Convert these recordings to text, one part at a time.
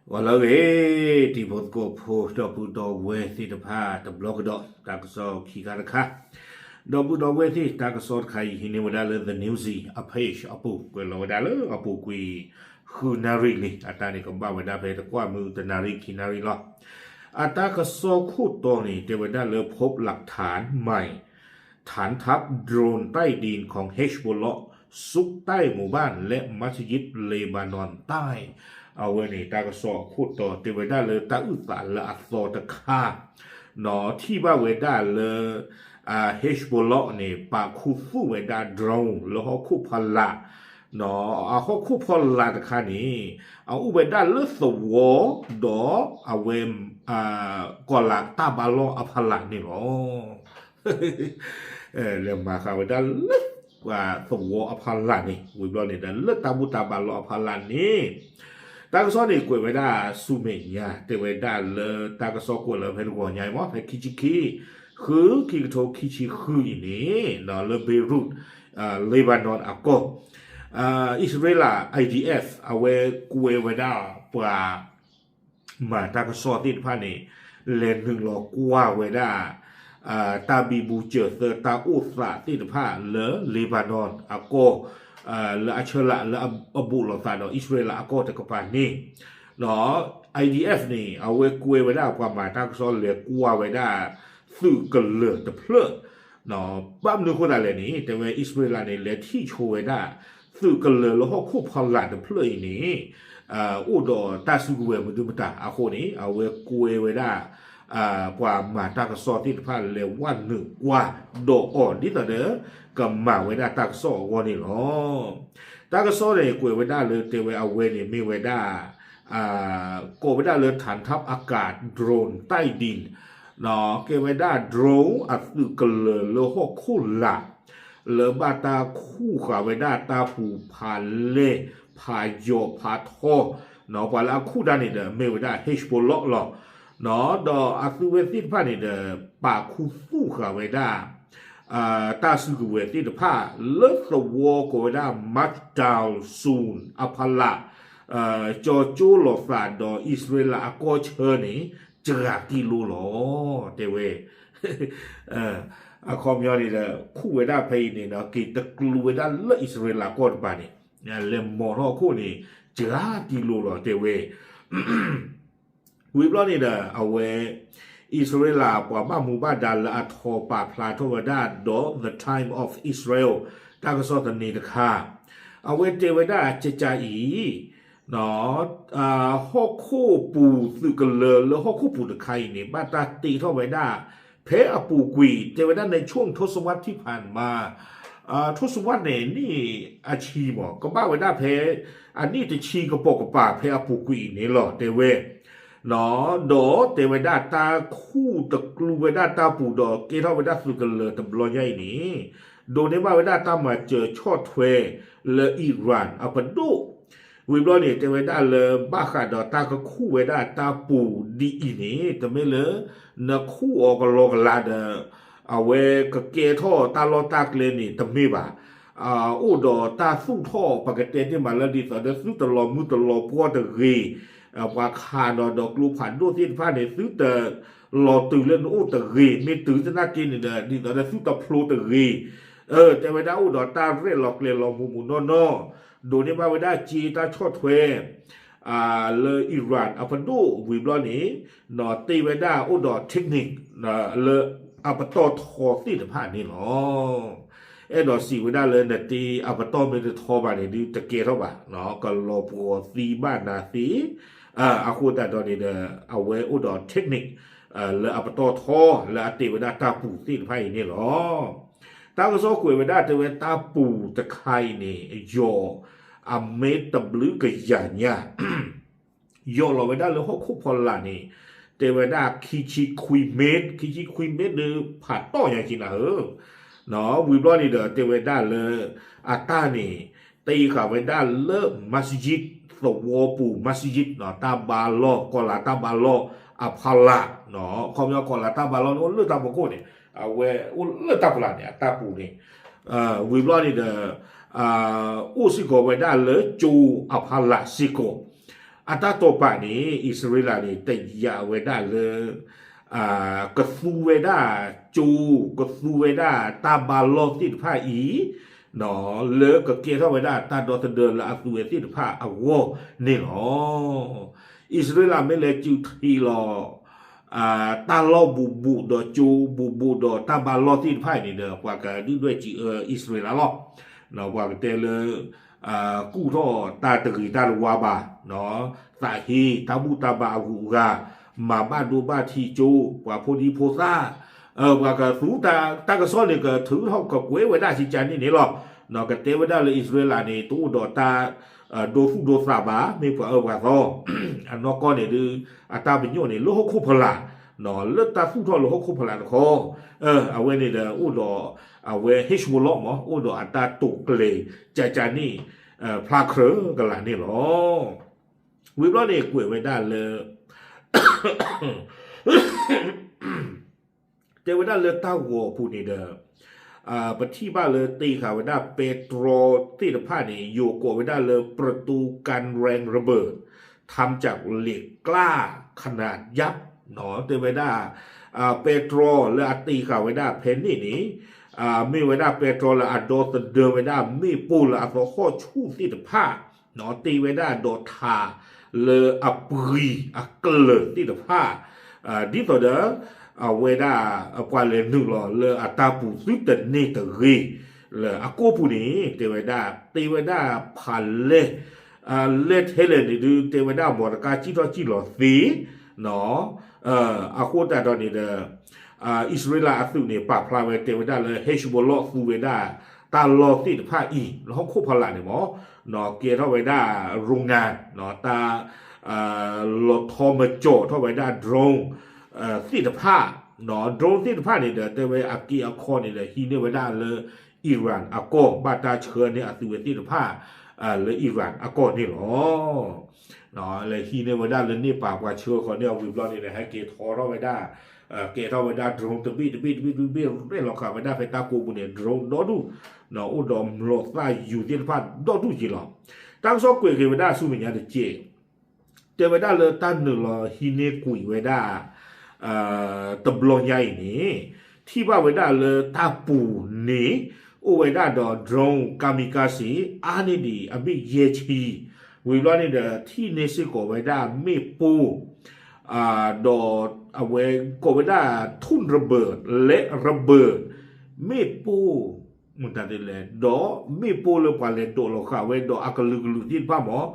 ဂီၤလၢအဂ့ၤ, တံၤဖိသကိးဖိ ဒီပုၢ်ဒီဝဲၢ်သ့ၣ်တဖၣ် တဘျီကဒီး တၢ်ကစီၣ်ခံခါတခါ, ဒီပုၢ်ဒီဝဲၢ်သ့ၣ် တၢ်ကစီၣ်တခါအံၤ ဟံးန့ၢ်ဝဲဒၣ်လၢ The Newsy အ page အပူၤ ကွဲးလီၤဝဲဒၣ်လၢအပူၤကွံာ် ဃုနၣ်ရံၣ်လံ. အတၢ်န့ၣ်ကဘၣ်ဝဲဒၣ်ဖဲတကွၢ်မုၢ်တနၣ်ရံၣ်ခံနၣ်ရံၣ်လီၤ. အတၢ်ကစီၣ်ခိၣ်တီန့ၣ် တဲဝဲဒၣ်လၢ พบหลักฐานใหม่ ฐานทัพโดรนใต้ดินของ Hezbollah ซุกใต้หมู่บ้านและมัสยิดเลบานอนใต้ အဝဲန့ၣ် တၢ်ကစီၣ်အခိၣ်တီ တဲဝဲဒၣ်လၢတၢ်အုၣ်သးလၢအသီတခါ နီၣ် ထံၣ်ဘၣ်ဝဲဒၣ်လၢ Hezbollah န့ၣ် ပာ်ခူသူၣ်ဝဲဒၣ် drone လၢဟီၣ်ခိၣ်ဖီလာ်, နီၣ် အဟီၣ်ခိၣ်ဖီလာ်တခါန့ၣ် အအိၣ်ဝဲဒၣ်လၢသဝီ ဒီးအဝဲ ကီၢ်လၤတၢ်ဘါလီၢ်အဖီလာ်န့ၣ်လီၤ. လဲၤမၤဃာ်ဝဲဒၣ်လၢ ပှၤသဝီအဖီလာ်န့ၣ် ဝံၤဘျီန့ၣ်ဒီး လၢတၢ်ဘူၣ်တၢ်ဘါလီၢ်အဖီလာ်န့ၣ် တၢ်ကစီၣ်န့ၣ် ကွဲးဝဲဒၣ်ဆူမဲာ်ညါ တဲဝဲဒၣ်လၢတၢ်ကစီၣ်ကွဲးလၢဖဲတဂီၤညါအံၤမ့ၢ် ဖဲခံဆံခံ ဃု ခံကထိခံဆံဃုအံၤန့ၣ် လၢ Beirut Lebanon အကီၢ် အံၣ်စရ့လး I D F အဝဲကွဲးဝဲဒၣ်ပှၤ မၤတၢ်ကစီၣ်သ့ၣ်တဖၣ်န့ၣ် လဲၤနုာ်လီၤကွၢ်ဝဲဒၣ် တၢ်ဘံဘူစၢၤသၢ တၢ်အိၣ်သးသ့ၣ်တဖၣ်လၢ Lebanon အကီၢ် လၢအဆၢလး လၢအဘူးလိာ်သးဒီးအံၣ်စရ့လးအကီၢ်တကပၤန့ၣ် နီၣ် I D F န့ၣ် အဝဲကွဲးဝဲဒၣ်ပှၤမၤတၢ်ကစီၣ်လဲၤကွၢ်ဝဲဒၣ် သုးကလၢၤတဖျၢၣ် ဘၣ်မနုၤအဃိသတးလဲၣ်န့ၣ် တဲဝဲအံၣ်စရ့လးန့ၣ် လဲၤထံၣ်ဆိဝဲဒၣ် သုးကလၢၤလၢဟီၣ်ခိၣ်ဖီလာ်တဖျၢၣ်အံၤန့ၣ် အိၣ်ဒီးတၢ်စုကဝဲၤမနုၤမတၤအဃိန့ၣ် အဝဲကွဲးဝဲဒၣ် ပှၤမၤတၢ်ကစီၣ်သ့ၣ်တဖၣ်လဲၤဝဲနုာ်ကွၢ်ဒီးအီၤ ဒ်သိးဒီး ကမၤဝဲဒၣ်တၢ်ကစီၣ်အဂီၢ်န့ၣ်လီၤ. တၢ်ကစီၣ်န့ၣ် ကွဲးဝဲဒၣ်လၢတဲဝဲအဝဲန့ၣ်မ့ၢ်ဝဲဒၣ် ကိးဝဲဒၣ်လၢ ฐานทัพอากาศโดรนใต้ดิน ကဲဝဲဒၣ် drone အသုးကလၢၤလၢဟီၣ်ခိၣ်လာ် လၢဘၣ်တၢ်ခူၣ်ဃာ်ဝဲဒၣ်တၢ်ပူၤဖးလဲၢ် ဖးယိာ်ဖးထီ ပှၤလၢအခူၣ်တၢ်န့ၣ်ဒီး မ့ၢ်ဝဲဒၣ် Hezbollah လီၤ. ဒီးအသုးဝဲသ့ၣ်တဖၣ်န့ၣ်ဒီး ပာ်ခူသူၣ်ဃာ်ဝဲဒၣ် တၢ်စုကဝဲၤသ့ၣ်တဖၣ် လၢသဝီကိးဝဲဒၣ် Majdain Zone အဖီလာ် ကၠီကၠိလိာ်သးဒီးအံၣ်စရ့လးအကီၢ်ဆၢန့ၣ် တဂၤကံလိလီၤ တဲဝဲ အခီပညီန့ၣ်ဒီး ခူၣ်ဝဲဒၣ်ဖဲအံၤန့ၣ်ဒီး က့ၤတကျူၤဝဲဒၣ်လၢအံၣ်စရ့လးကီၢ်တပၤန့ၣ် လဲၤမိာ်ထီၣ်အခိၣ်န့ၣ် တဂၤကံလိလီၤ တဲဝဲ ဝံၤဘျီန့ၣ်ဒီး အဝဲ အံၣ်စရ့လးပှၤဘၣ်မူဘၣ်ဒါလၢအထီၣ်ပာ်ဖျါထီၣ်ဝဲဒၣ်ဒီး The Times of Israel တၢ်ကစီၣ်သန့တခါ အဝဲတဲဝဲဒၣ်ကကအံၤ ဟီၣ်ခိၣ်ပူၤသုးကလၢၤလၢဟီၣ်ခိၣ်ပူၤတခါအံၤန့ၣ် ဘၣ်တၢ်တ့ထီၣ်ဝဲဒၣ် ဖဲအပူၤကွံာ် တဲဝဲဒၣ် ในช่วงทศวรรษที่ผ่านมา ทศวรรษန့ၣ်န့ၣ်အဆံမး ကဘၣ်ဝဲဒၣ်ဖဲ အနံၣ်တဆံကပိာ်ကပၤဖဲအပူၤကွံာ်အံၤန့ၣ်လီၤ တဲဝဲ ဒီးတဲဝဲဒၣ်တၢ်ခူၣ်တကျူၤဝဲဒၣ်တၢ်ပူၤဒီးကဲထီၣ်ဝဲဒၣ်သုးကလၢၤတဘျီညါအံၤန့ၣ် ဒိးန့ၢ်ဘၣ်ဝဲဒၣ်တၢ်မၤစၢၤဆီၣ်ထွဲလၢ Iran အပဒိၣ် ဝံၤဘျီန့ၣ် တဲဝဲဒၣ်လၢဘၣ်ဃးဒီးတၢ်ကခူၣ်ဝဲဒၣ်တၢ်ပူၤဒ်အံၤန့ၣ် တမ့ၢ်လၢ နခူၣ်အီၤကလီကလီဒီး အဝဲကကဲထီၣ်တၢ်လီၢ်တၢ်ကျဲန့ၣ် တမ့ၢ်ဘၣ်. အိၣ်ဒီးတၢ်သူၣ်ထီၣ် ပကတဲတ့ၢ်မးလၢဒ်သိးဒီးသုတလီၤမုၢ်တလီၤပှီၢ်တဂ့ၤ, ပှၤခးနီၤဒီးကျိဖးဒိၣ်သ့ၣ်တဖၣ်န့ၣ် သုတလီၤတုၤလၢနအိၣ်တဂ့ၤ, မ့ၢ်တုၤသနာ်က့န့ၣ်ဒီး ဒ်သိးဒီးသုတဖျိတဂ့ၤ. တဲဝဲဒၣ်အိၣ်ဒီးတၢ်ရဲၣ်လီၤကျဲၤလီၤမုာ်မုာ်နီၢ်နီၢ်, ဒိးန့ၢ်ဘၣ်ဝဲဒၣ်က့တၢ်ဆီၣ်ထွဲ လၢ Iran အပဒိၣ်ဝံၤဘျီန့ၣ် နီၣ်တ့ဝဲဒၣ်အိၣ်ဒီး technique လၢအပတီၢ်ထီသ့ၣ်တဖၣ်န့ၣ်လီၤ. အဲၣ်ဒိးစံးဝဲဒၣ်လၢနတ့အပတီၢ်မ့ၢ်တထီဘၣ်န့ၣ် ဒုးတကဲထီၣ်ဘၣ်, ကလီၤပှီၤသံဘၣ်နၤသ့, အဃိသတးဒီးန့ၣ်ဒီး အဝဲအိၣ်ဒီး technique လၢအပတီၢ်ထီ လၢအတ့ဝဲဒၣ်တၢ်ပူၤသ့ၣ်တဖၣ်အံၤန့ၣ်လီၤ. တၢ်ကစီၣ်ကွဲးဝဲဒၣ်တဲဝဲတၢ်ပူၤတခါအံၤန့ၣ် ယိာ်အမဲတဘျုးကယၤညါ ယိာ်လီၤဝဲဒၣ်လၢဟီၣ်ခိၣ်ဖီလာ်န့ၣ် တဲဝဲဒၣ်ခံဆံခွံမ့ၢ်, ခံဆံခွံမ့ၢ်ဒုးဖးတီၢ်ညါက့နၤဧၢ, ဝံၤဘျီန့ၣ်ဒီး တဲဝဲဒၣ်လၢ အတၢ်န့ၣ် တ့ဃာ်ဝဲဒၣ်လၢ masjid သဝီပူၤ masjid တၢ်ဘါလီၢ် ကီၢ်လၤတၢ်ဘါလီၢ်အဖီလာ်, ခီပညီကီၢ်လၤတၢ်ဘါလီၢ်န့ၣ်အိၣ်လၢတၢ်ဖီခိၣ်န့ၣ် အဝဲအိၣ်လၢတၢ်ဖီလာ်န့ၣ် အတၢ်ပူၤန့ၣ် ဝံၤဘျီန့ၣ်ဒီး အိၣ်စ့ၢ်ကီးဝဲဒၣ်လၢကၠိအဖီလာ်စ့ၢ်ကီး, အတၢ်တိာ်ပာ်န့ၣ် အံၣ်စရ့လးန့ၣ် တယာ်ဝဲဒၣ်လၢ ကသူဝဲဒၣ်ကၠိ, ကသူဝဲဒၣ်တၢ်ဘါလီၢ်သ့ၣ်တဖၣ်အံၤ လၢကကဲထီၣ်ဝဲဒၣ်တၢ်ဒီသဒၢလၢအသုဝဲသ့ၣ်တဖၣ်အဂီၢ်န့ၣ်လီၤ. အံၣ်စရ့လးမ့ၢ်လဲၤစုးထံးလီၤ တၢ်လီၢ်ဘူးဘူးဒီးကၠိဘူးဘူးဒီးတၢ်ဘါလီၢ်သ့ၣ်တဖၣ်အံၤန့ၣ်ဒီး ပှၤကဒုၣ်ဒွဲၣ်စံးအၢအံၣ်စရ့လးလီၤ. ပှၤကတဲလၢ ကူၣ်ထီၣ်တၢ်တဂ့ၤတၢ်တဝါဘၣ်, သးဟ့ တၢ်ဘူၣ်တၢ်ဘါအဂုၤအဂၤ, မၤဘၣ်ဒိဘၣ်ထံးကၠိ, ပှၤဖိဒံဖိသၣ်, ပှၤကသူတၢ်ကစီၣ်န့ၣ် ကထုးထီၣ်ကကွဲးဝဲဒၣ်စံကၠါန့ၣ်န့ၣ်လီၤ. ကတဲဝဲဒၣ်လၢအံၣ်စရ့လးန့ၣ် တအိၣ်ဒီးတၢ် ဒိသူၣ်ဒိသးဘၣ်, မ့ၢ်ပှၤအၢပှၤသီ အနီၢ်ကီၢ်န့ၣ်ဒုး အတၢ်ပညိၣ်န့ၣ် လၢဟီၣ်ခိၣ်ဖီလာ်, လၢတၢ်သူၣ်ထီၣ်လၢဟီၣ်ခိၣ်ဖီလာ်တခီ, အဝဲန့ၣ်ဒီးအိၣ်ဒီး အဝဲ Hezbollah မ့ၢ် အိၣ်ဒီးအတၢ်တိာ်ကျဲၤကၠါကၠါန့ၣ် ဖျါခြၢကလာ်န့ၣ်လီၤ. ဝံၤဘျီန့ၣ်ကွဲးဝဲဒၣ်လၢ တဲဝဲဒၣ်လၢတၢ်ဂီၤအပူၤန့ၣ်ဒီး ပထံၣ်ဘၣ်လၢတ့ဃာ်ဝဲဒၣ်ပဲတြီသ့ၣ်တဖၣ်န့ၣ် ယိၤကိးဝဲဒၣ်လၢ ပရတူကၣ်ရဲၣ်ရဘၢၣ် ထၢမ်ကၠၣ်လ့းကျါ ခနၣ်ယၢပ်ၣ် တဲဝဲဒၣ် ပဲတြီလၢအတ့ဃာ်ဝဲဒၣ်ဖဲန့ၣ်န့ၣ် မ့ၢ်ဝဲဒၣ်ပဲတြီလၢအဒီသဒၢဝဲဒၣ်မ့ၣ်ပိၢ်လၢအသဟီၣ်ဆူၣ်သ့ၣ်တဖၣ် တ့ဝဲဒၣ်ဒီးထးလၢအပှံၤအကျၢၤသ့ၣ်တဖၣ် ဒ်သိးဒီး အဝဲဒၣ်ပှၤလဲၤနုာ်လီၤလၢအတၢ်ပူၤသုတန့ၢ်တဂ့ၤ လၢအကိာ်ပူၤန့ၣ် တဲဝဲဒၣ် တ့ဝဲဒၣ်ဖးလဲၢ် လဲၢ်ထဲလဲၣ်န့ၣ်ဒုး တဲဝဲဒၣ်မီတကါစံၣ်ထီၣ်စံၣ်လီၤသ့ အဃိသတးဒီးန့ၣ်ဒီး အံၣ်စရ့လးအသုးန့ၣ် ပာ်ဖျါဝဲတဲဝဲဒၣ်လၢ Hezbollah သူဝဲဒၣ် တၢ်လီၢ်သ့ၣ်တဖၣ်အံၤ လၢဟီၣ်ခိၣ်ဖီလာ်န့ၣ်မ့ၢ် ကဲထီၣ်ဝဲဒၣ် ရိငါ တၢ် လီၤထီမကၠီၤထီၣ်ဝဲဒၣ် drone သ့ၣ်တဖၣ် drone သ့ၣ်တဖၣ်န့ၣ်ဒီး တဲဝဲအက့အခီန့ၣ်ဒီး ဟံးန့ၢ်ဝဲဒၣ်လၢ Iran အကီၢ် ဘၣ်တၢ်ဆှၢန့ၢ်အသုးဝဲသ့ၣ်တဖၣ် လၢ Iran အကီၢ်န့ၣ်လီၤ. လဲၤဟံးန့ၢ်ဝဲဒၣ်လၢန့ၣ်ပာ်ပှၤဆှၢဃီၤန့ၢ်အဝံၤဘျီန့ၣ်ဒီး ဟဲက့ၤထီထီၣ်ဝဲဒၣ် ကဲထီၣ်ဝဲဒၣ် drone တဘ့ၣ်တဘ့ၣ်တဘ့ၣ်တဘ့ၣ် ရဲၣ်လီၤဃာ်ဝဲဒၣ်ဖဲတၢ်ကိးပူၤန့ၣ် drone ဒီဒူၣ် အိၣ်ဒီးမျိာ်သၣ်ယူၤသ့ၣ်တဖၣ်ဒီဒူၣ်က့ၤလီၤ. တၢ်ကစီၣ်ကွဲးက့ၤဝဲဒၣ်ဆူမဲာ်ညါတက့ၢ် တဲဝဲဒၣ်လၢတၢ်နုာ်လီၤဟံးန့ၢ်ကွံာ်ဝဲဒၣ် တဘျီညါအံၤန့ၣ် ထံၣ်ဘၣ်ဝဲဒၣ်လၢတၢ်ပူၤန့ၣ် အိၣ်ဝဲဒၣ်ဒီး drone kamikaze အါန့ၢ်ဒံးအဘ့ၣ်ယဲၢ်ဆံ ဝံၤဘျီန့ၣ်ဒီး ထံၣ်န့ၢ်စ့ၢ်ကီးဝဲဒၣ်မ့ၣ်ပိၢ် ဒီးအဝဲကိးဝဲဒၣ် ထူၣ်ရဘၢၣ် လဲးရဘၢၣ် မ့ၣ်ပိၢ် မတၤဒ်လဲၣ် ဒီးမ့ၣ်ပိၢ်လၢပှၤလဲၤဒိးလီၤဃာ်ဝဲဒီးအကလုာ်ကလုာ်သ့ၣ်တဖၣ်မ့ၢ်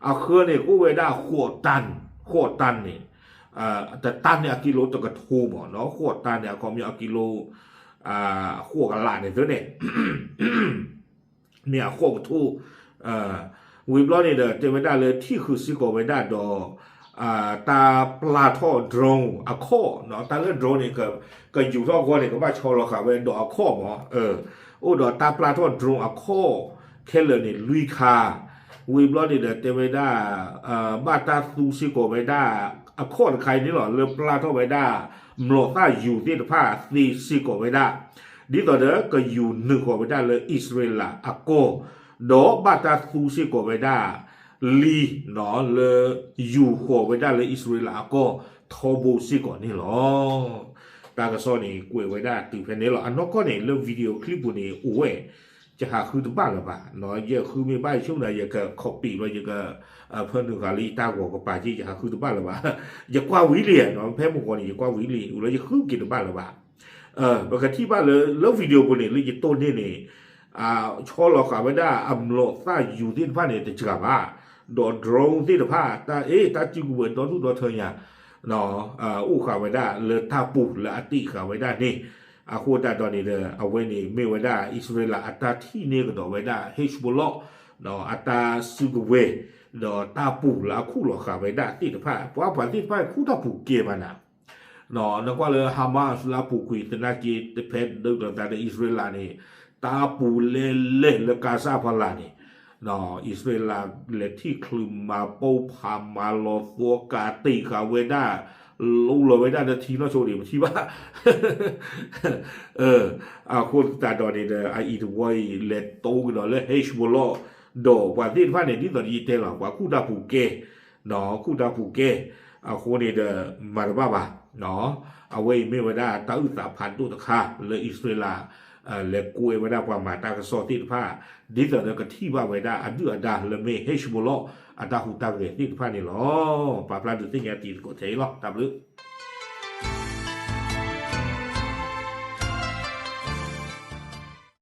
အဃၢန့ၣ်ကအိၣ်ဝဲဒၣ်ဃိးတၢ် ဃိးတၢ်န့ၣ် တတၢ်န့ၣ်အကံလိတကထိမ့ၢ်နီၤ ဃိးတၢ်န့ၣ် အခီပညီအကံလိ ဃိးကလးန့ၣ်သ့န့ၣ် မ့ၢ်အဃိးကထိ ဝံၤဘျီန့ၣ်ဒီး တဲဝဲဒၣ်လၢထံၣ်ဃုာ်စ့ၢ်ကီးဝဲဒၣ်ဒီး တၢ်ပျၢ်ထီၣ် drone အခီၣ် တၢ်လၢ drone န့ၣ် ကယူၤထီၣ်အဂီၢ်န့ၣ် ကဘၣ်ဆီလီၤဃာ်ဝဲဒီးအခီၣ်မ့ၢ် အိၣ်ဒီးတၢ်ပျၢ်ထီၣ် drone အခီၣ် ခဲလၢာ်န့ၣ် လွံၢ်ခါ ဝံၤဘျီန့ၣ်ဒီး တဲဝဲဒၣ် ဘၣ်တၢ်သူစ့ၢ်ကီးဝဲဒၣ် အခီၣ်တခါအံၤန့ၣ်လီၤ လၢပျၢ်ထီၣ်ဝဲဒၣ် မျိာ်သၣ်ယူၤသ့ၣ်တဖၣ်သ့စ့ၢ်ကီးဝဲဒၣ် ဒ်သိးဒီး ကယူၤနုာ်ဃီၤဝဲဒၣ်လၢအံၣ်စရ့လးအကီၢ် ဒီးဘၣ်တၢ်သူစ့ၢ်ကီးဝဲဒၣ် လံ လၢယူၤဃီၤဝဲဒၣ်လၢအံၣ်စရ့လးအကီၢ် ထီဘိစ့ၢ်ကီးန့ၣ်လီၤ. တၢ်ကစီၣ်န့ၣ် ကွဲးဝဲဒၣ်တုၤဖဲန့ၣ်လီၤ. အနီၢ်ကီၢ်န့ၣ် လၢ video clip ပူၤန့ၣ် အိၣ်ဝဲ ယဟးဃုတဘၣ်လၢၤဘၣ်, ယဃုမ့ၢ်ဘၣ်ယဆိကမိၣ်ဒီး ယက copy ဘျီ ယက ဖၢနုာ်ဃာ်လၢယတၢ်ဂီၤကပၤက့ ယဟးဃုတဘၣ်လၢၤဘၣ်. ယကွၢ်ဝံၤလံ, ဖဲမုၢ်ဂီၤန့ၣ် ယကွၢ်ဝံၤလံ, အိၣ်လၢယဃုက့ၤတဘၣ်လၢၤဘၣ်. ပကထံၣ်ဘၣ်လၢ လၢ video ပူၤန့ၣ် လၢယတိၢ်န့ၢ်န့ၣ် ဆီလီၤဃာ်ဝဲဒၣ်အမျိာ်သၣ်ယူၤသ့ၣ်တဖၣ်န့ၣ် တစှၤဘၣ်, ဒီး drone သ့ၣ်တဖၣ် တၢ်အ့ၣ် တၢ်စုကဝဲၤဒီဒူၣ်ဒီထၢညါ အိၣ်ဃာ်ဝဲဒၣ်လၢတၢ်ပူၤလၢအတ့ၢ်ဃာ်ဝဲဒၣ်န့ၣ်, အဃိသတးဒီးန့ၣ်ဒီး အဝဲန့ၣ်မ့ၢ်ဝဲဒၣ် အံၣ်စရ့လးအတၢ်ထံၣ်န့ၢ်ကဒီးဝဲဒၣ် Hezbollah အတၢ်စုကဝဲၤ ဒီးတၢ်ပူၤလၢအခူၣ်လီၤဃာ်ဝဲဒၣ်သ့ၣ်တဖၣ်, ပှၤပှၤသ့ၣ်တဖၣ်ခူၣ်တၢ်ပူၤကဲမးနၤ နကွၢ်လၢ Hamas လၢအပူၤကွံာ်သနာ်က့ တဖဲဒၢးဒီးသးဒီးအံၣ်စရ့လးန့ၣ် တၢ်ပူၤလဲၤလဲၤလၢကါစၢ်ဖီလာ်န့ၣ်, အံၣ်စရ့လးလဲၤထံၣ်ချုးမၤပိၢ်ဖးမၤလီၤသီကးတ့ၢ်ဃာ်ဝဲဒၣ်, လိလီၤဝဲဒၣ်ဒီးထံနီၢ်ဆိန့ၣ် ပထံၣ်ဘၣ် အဃိသတးဒီးန့ၣ်ဒီး အအံၤတဝီအံၤ လဲၤတိကဒီးလၢ Hezbollah ဒီးပှၤသ့ၣ်တဖၣ်န့ၣ် ဒ်သိးယတဲလီၤ ပှၤခူၣ်တၢ်ပူၤကဲ ကူၣ်တၢ်ကူၣ်ကဲအဃိန့ၣ်ဒီး မၤတဘၣ်ဘၣ်. အဝဲအံၤမ့ၢ်ဝဲဒၣ်တၢ်အုၣ်သးဖးဒိၣ်တခါလၢအံၣ်စရ့လး လဲၤကိးဝဲဒၣ်ပှၤမၤတၢ်ကစီၣ်သ့ၣ်တဖၣ် ဒ်သိးဒီးကထံၣ်ဘၣ်ဝဲဒၣ်အဒုၣ်အဒါလၢမ့ၢ် Hezbollah အတၢ်ဟူးတၢ်ဂဲၤသ့ၣ်တဖၣ်န့ၣ်လီၤ. ပာ်ဖျါဒုးသ့ၣ်ညါတံၤသကိးထဲအံၤလီၤ. တၢ်ဘျုး